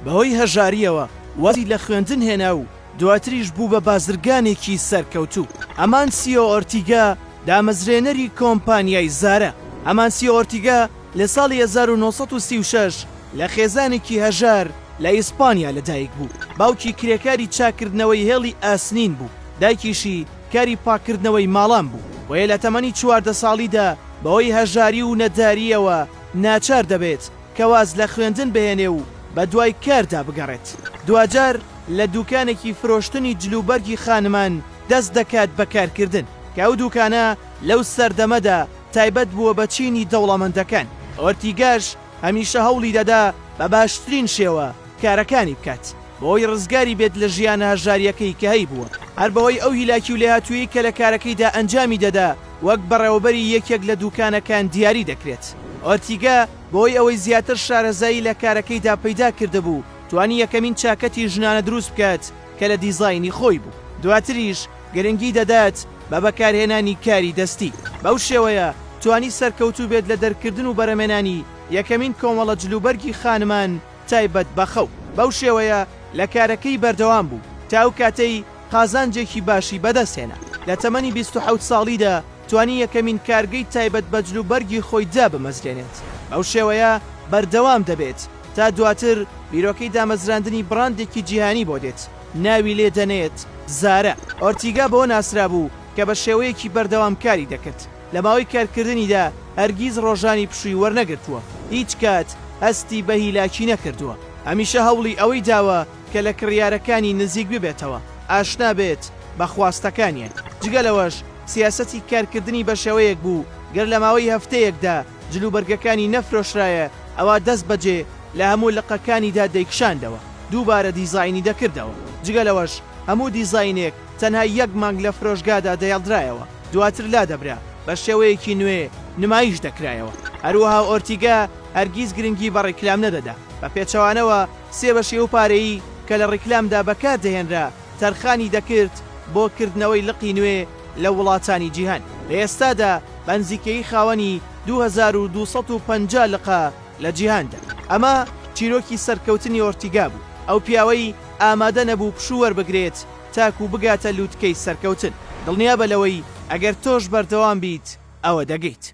بەهۆی هەژارییەوە وازی لە خوێندن هێنا و دواتریش بوو بە بازرگانێکی سەرکەوتوو. ئەمانسیۆ ئۆرتیگا دامەزرێنەری کۆمپانیای زارا. ئەمانسیۆ ئۆرتیگا لە ساڵی 1936 لە خێزانێکی هەژار لە ئیسپانیا لەدایک بوو. باوکی کرێکاری چاککردنەوەی هێڵی ئاسنین بوو، دایکیشی کاری پاککردنەوەی ماڵان بوو. بۆیە لە تەمەنی 14 ساڵیدا بەهۆی هەژاری و نەدارییەوە ناچار دەبێت کە واز لە خوێندن بهێنێ و بەدوای کاردا بگەڕێت. دواجار لە دوکانێکی فرۆشتنی جلوبەرگی خانمان دەست دەکات بە کارکردن، کە ئەو دوکانە لەو سەردەمەدا تایبەت بووە بە چینی دەوڵەمەندەکان. ئۆرتیگاش هەمیشە هەوڵی دەدا بە باشترین شێوە کارەکانی بکات، بەوەی ڕزگاری بێت لە ژیانە هەژارییەکەی کە هەیبووە. هەر بەهۆی ئەو هیلاکی و لێهاتوویی کە لە کارەکەیدا ئەنجامی دەدا، وەک بەڕێوەبەری یەکێک لە دوکانەکان دیاری دەکرێت. ئۆرتیگا بەهۆی ئەوەی زیاتر شارەزایی لە کارەکەیدا پەیدا کردبوو، توانی یەکەمین چاکەتی ژنانە دروست بکات کە لە دیزاینی خۆی بوو. دواتریش گرنگی دەدات بە بەکارهێنانی کاری دەستی. بەو شێوەیە توانی سەرکەوتوو بێت لە دەرکردن و بەرهەمێنانی یەکەمین کۆمەڵە جلوبەرگی خانمان تایبەت بە خەو. بەو شێوەیە لە کارەکەی بەردەوام بوو تا ئەو کاتەی قازانجێکی باشی بەدەستهێنا. لە تەمەنی 27 ساڵیدا توانی یەکەمین کارگەی تایبەت بە جلوبەرگی خۆی دابمەزرێنێت. بەو شێوەیە بەردەوام دەبێت تا دواتر بیرۆکەی دامەزراندنی بڕاندێکی جیهانی بۆ دێت، ناوی لێ دەنێت زارا. ئۆرتیگا بەوە ناسرابوو کە بە شێوەیەکی بەردەوام کاری دەکرد. لە ماوەی کارکردنیدا هەرگیز ڕۆژانی پشووی وەرنەگرتووە، هیچ کات هەستی بە هیلاکی نەکردووە، هەمیشە هەوڵی ئەوەی داوە کە لە کڕیارەکانی نزیک ببێتەوە، ئاشنا بێت بە خواستەکانیان. جگە لەوەش سیاسەتی کارکردنی بە شێوەیەک بوو گەر لە ماوەی هەفتەیەکدا جلوبەرگەکانی نەفرۆشرایە ئەوا دەست بەجێ لە هەموو لقەکانیدا دەیکشاندەوە، دووبارە دیزاینی دەکردەوە. جگە لەوەش هەموو دیزاینێک تەنها یەک مانگ لە فرۆشگادا دەهێڵدرایەوە، دواتر لادەبرا، بە شێوەیەکی نوێ نمایش دەکرایەوە. هەروەها ئۆرتیگا هەرگیز گرنگی بە ڕیکلام نەدەدا، بە پێچەوانەوە سێ بەشی ئەو پارەی کە لە ڕیکلامدا بەکار دەهێنرا تەرخانی دەکرد بۆ کردنەوەی لقی نوێ لە وڵاتانی جیهان. لە ئێستادا بەنزیکەیی خاوەنی 2250 لقە لە جیهاندا. ئەمە چیرۆکی سەرکەوتنی ئۆرتیگا بوو، ئەو پیاوەی ئامادە نەبوو پشوو وەربگرێت تاکوو بگاتە لووتکەی سەرکەوتن. دڵنیابە لەوەی ئەگەر تۆش بەردەوام بیت ئەوە دەگەیت.